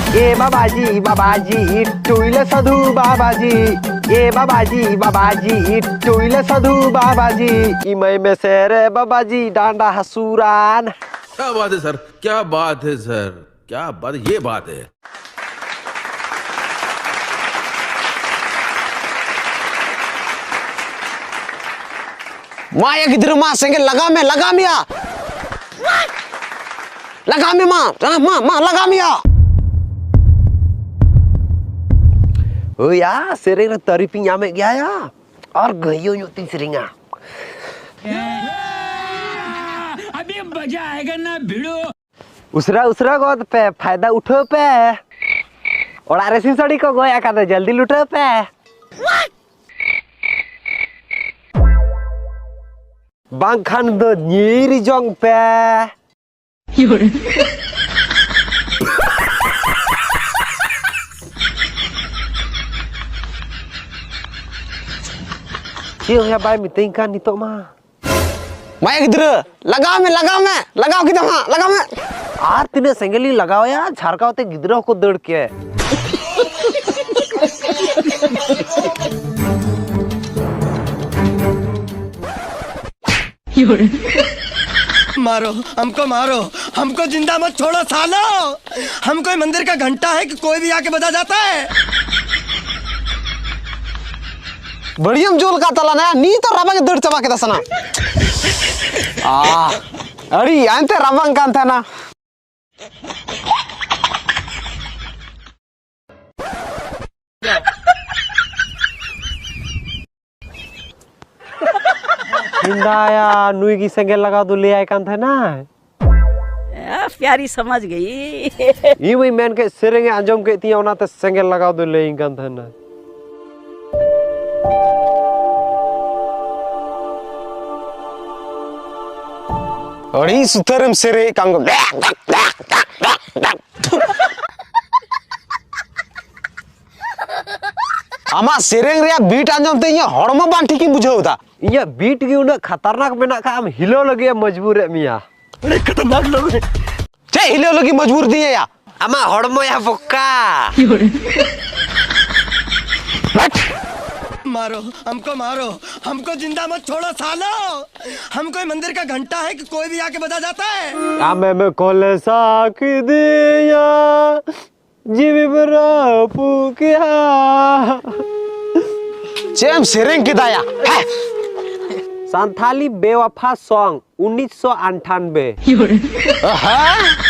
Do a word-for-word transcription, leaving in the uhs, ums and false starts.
ए बाबाजी, बाबाजी, टुइले साधु बाबाजी। ए बाबाजी, बाबाजी, टुइले साधु बाबाजी। इमय में से रे बाबाजी, डांडा हसूरान। क्या बात है सर, क्या बात है सर, क्या बात, ये बात है। ᱢᱟ ᱭᱟ ᱜᱤᱫᱽᱨᱟᱹ, ᱢᱟ ᱥᱮᱸᱜᱮᱞ ᱞᱟᱜᱟᱣ ᱢᱮ, ᱞᱟᱜᱟᱣ ᱢᱮᱭᱟ᱾ ᱞᱟᱜᱟᱣ ᱢᱮ ᱢᱟ, ᱢᱟ, ᱢᱟ, ᱞᱟᱜᱟᱣ ᱢᱮᱭᱟ᱾ ᱦᱳᱭ ᱭᱟ, ᱥᱮᱨᱮᱧ ᱨᱮ ᱛᱟᱹᱨᱤᱯ ᱤᱧ ᱧᱟᱢᱮᱫ ᱜᱮᱭᱟ ᱭᱟ᱾ ᱟᱨ ᱜᱟᱹᱦᱤᱭᱟᱹ ᱧᱚᱜ ᱛᱤᱧ ᱥᱮᱨᱮᱧᱟ᱾ ᱩᱥᱨᱟ ᱩᱥᱨᱟ ᱜᱚᱫ ᱯᱮ, ᱯᱷᱟᱭᱫᱟ ᱩᱴᱷᱟᱹᱣ ᱯᱮ᱾ ᱚᱲᱟᱜ ᱨᱮ ᱥᱤᱢ ᱥᱟᱹᱰᱤ ᱠᱚ ᱜᱚᱡ ᱟᱠᱟᱫᱟ, ᱡᱚᱞᱫᱤ ᱞᱩᱴᱟᱹᱣ ᱯᱮ᱾ ᱵᱟᱝᱠᱷᱟᱱ ᱫᱚ ᱧᱤᱨ ᱡᱚᱝ ᱯᱮ᱾ ᱪᱮᱫ ᱦᱚᱸᱭᱟ ᱵᱟᱭ ᱢᱤᱛᱟᱹᱧ ᱠᱟᱱ ᱱᱤᱛᱚᱜ ᱢᱟ᱾ ᱢᱟᱭᱟ ᱜᱤᱫᱽᱨᱟᱹ, ᱞᱟᱜᱟᱣ ᱢᱮ, ᱞᱟᱜᱟᱣ ᱢᱮ, ᱞᱟᱜᱟᱣ ᱠᱮᱫᱟᱢ ᱦᱟᱸᱜ, ᱞᱟᱜᱟᱣ ᱢᱮ᱾ ᱟᱨ ᱛᱤᱱᱟᱹᱜ ᱥᱮᱸᱜᱮᱞ ᱤᱧ ᱞᱟᱜᱟᱣ ᱟᱭᱟ, ᱡᱷᱟᱨᱠᱟᱣ ᱛᱮ ᱜᱤᱫᱽᱨᱟᱹ ᱦᱚᱸᱠᱚ ᱫᱟᱹᱲ ᱠᱮ᱾ मारो, हमको मारो, हमको जिंदा मत छोड़ो सालो। हम कोई मंदिर का घंटा है कि कोई भी आके बजा जाता है? ᱵᱟᱹᱲᱤᱡ ᱮᱢ ᱡᱩᱞ ᱠᱟᱜ ᱛᱟᱞᱟᱝᱟ, ᱱᱤᱛ ᱫᱚ ᱨᱟᱵᱟᱝ ᱮ ᱫᱟᱹᱲ ᱪᱟᱵᱟ ᱠᱮᱫᱟ ᱥᱟᱱᱟ᱾ ᱟ, ᱟᱹᱰᱤ ᱟᱭᱱᱛᱮ ᱨᱟᱵᱟᱝ ᱠᱟᱱ ᱛᱟᱦᱮᱱᱟ᱾ ᱦᱤᱱᱫᱟᱭᱟ, ᱱᱩᱭ ᱜᱮ ᱥᱮᱸᱜᱮᱞ ᱞᱟᱜᱟᱣ ᱫᱚ ᱞᱟᱹᱭᱟᱭ ᱠᱟᱱ ᱛᱟᱦᱮᱱᱟᱭ᱾ आ, प्यारी समझ गई। ᱤᱧ ᱢᱟᱹᱧ ᱢᱮᱱ ᱠᱮᱫ, ᱥᱮᱨᱮᱧ ᱮ ᱟᱸᱡᱚᱢ ᱠᱮᱫ ᱛᱤᱧᱟᱹ, ᱚᱱᱟᱛᱮ ᱥᱮᱸᱜᱮᱞ ᱞᱟᱜᱟᱣ ᱫᱚᱭ ᱞᱟᱹᱭᱟᱹᱧ ᱠᱟᱱ ᱛᱟᱦᱮᱱᱟ᱾ ᱟᱹᱰᱤ ᱥᱩᱛᱟᱹᱨᱮᱢ ᱥᱮᱨᱮᱧᱮᱫ ᱠᱟᱱ ᱜᱚ᱾ ᱟᱢᱟᱜ ᱥᱮᱨᱮᱧ ᱨᱮᱭᱟᱜ beat ᱟᱸᱡᱚᱢ ᱛᱮ ᱤᱧᱟᱹᱜ ᱦᱚᱲᱢᱚ ᱵᱟᱝ ᱴᱷᱤᱠᱤᱧ ᱵᱩᱡᱷᱟᱹᱣ ᱮᱫᱟ᱾ ᱤᱧᱟᱹᱜ beat ᱜᱮ ᱩᱱᱟᱹᱜ ᱠᱷᱟᱛᱟᱨᱱᱟᱠ ᱢᱮᱱᱟᱜ ᱠᱷᱟᱱ ᱟᱢ ᱦᱤᱞᱟᱹᱣ ᱞᱟᱹᱜᱤᱫ ᱮ ᱢᱚᱡᱽᱵᱩᱨᱮᱫ ᱢᱮᱭᱟ᱾ ᱪᱮᱫ ᱦᱤᱞᱟᱹᱣ ᱞᱟᱹᱜᱤᱫ ᱢᱚᱡᱽᱵᱩᱨ ᱫᱤᱧᱟᱭᱟ? ᱟᱢᱟᱜ ᱦᱚᱲᱢᱚᱭᱟ ᱵᱚᱠᱟ᱾ मारो, हमको मारो, हमको जिंदा मत छोड़ो सालो। हम कोई मंदिर का घंटा है कि कोई भी आके बजा जाता है? ᱟᱢᱮᱢ ᱠᱚᱞᱮᱥᱟ ᱠᱤᱫᱤᱧᱟ, ᱡᱤᱣᱤᱢ ᱨᱟᱹᱯᱩᱫ ᱠᱮᱜᱼᱟ᱾ ᱪᱮᱫ ᱮᱢ ᱥᱮᱨᱮᱧ ᱠᱮᱫᱟᱭᱟ? ᱦᱮᱸ? ᱥᱟᱱᱛᱷᱟᱞᱤ ᱵᱮᱣᱟᱯᱷᱟ ᱥᱚᱝ ᱩᱱᱤᱥᱥᱚ ᱟᱴᱷᱟᱱᱵᱮ᱾ ᱟᱦᱟ!